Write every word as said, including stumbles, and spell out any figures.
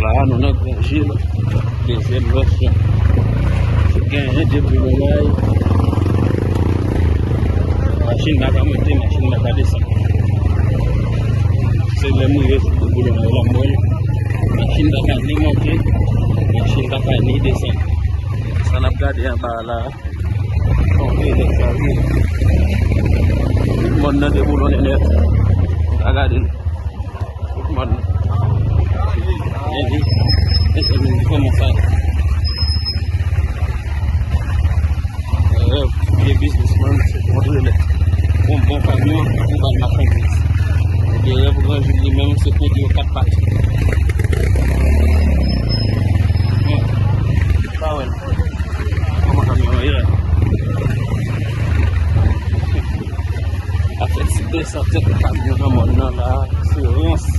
A, nou nan Granjil, dezyèm vèsyon. Genyen de boulonay. Machin pa ka monte, machin pa ka desann. Se lè m rive sou boulonay la, m wè machin pa ka ni monte, machin pa ka ni desann. Sa n ap gade anba a la, tonbe nèt sa vre. Tout mòn nan deboulonnen nèt. A gade l. Tout mòn. Epi, epi, kòman sa? Rèv vye biznismann se kontre lè. Bon, bon kamyon, pou bay machandiz. Epi rèv Granjil li menm, se kote yo kat pati. Bon, pa wè l. Kòman kamyon an ye la? Afè ti desant tèt kamyon nan mòn nan la, se rans.